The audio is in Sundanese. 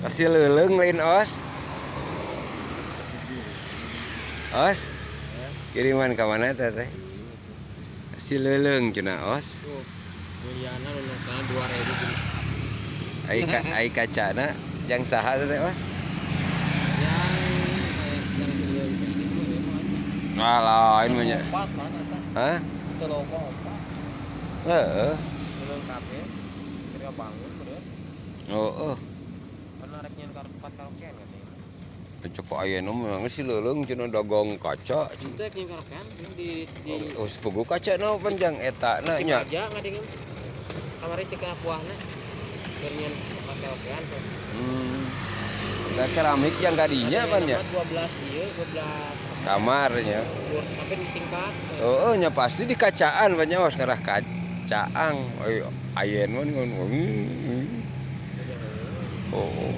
Kasih leuleung lain os. Os. Kiriman ka mana teh teh? Kasih leuleung cenah os. Tuh, Mulyana nunukana 2000 gini. Ai ka ai kacana jang saha teh os? Yang yang si leuleung ini mah dia mah. Ah, lain mah nya. Opat mana eta? Hah? Itu loko opat. Heeh. Leuleung kabeh. Kira bangun beureut. Oh, oh. Kan arek nyeun tempat karaokean katanya. Cek ayeuna mah geus si leuleung cenah dagang kaca. Itu rek nyeun karaokean di Oh, pugu kaca na panjang eta na nya. Aja ngadengin. Kamari cek kana kuahna. Keur nyeun tempat karaokean tuh. Eta keramik yang kadinya pan nya. 12 ieu, 12 Kamarnya. Tapi di tingkat. Oh, nya pasti di kacaan pan nya os karah kacaang. Ayo ayeuna mah ngon. Oh.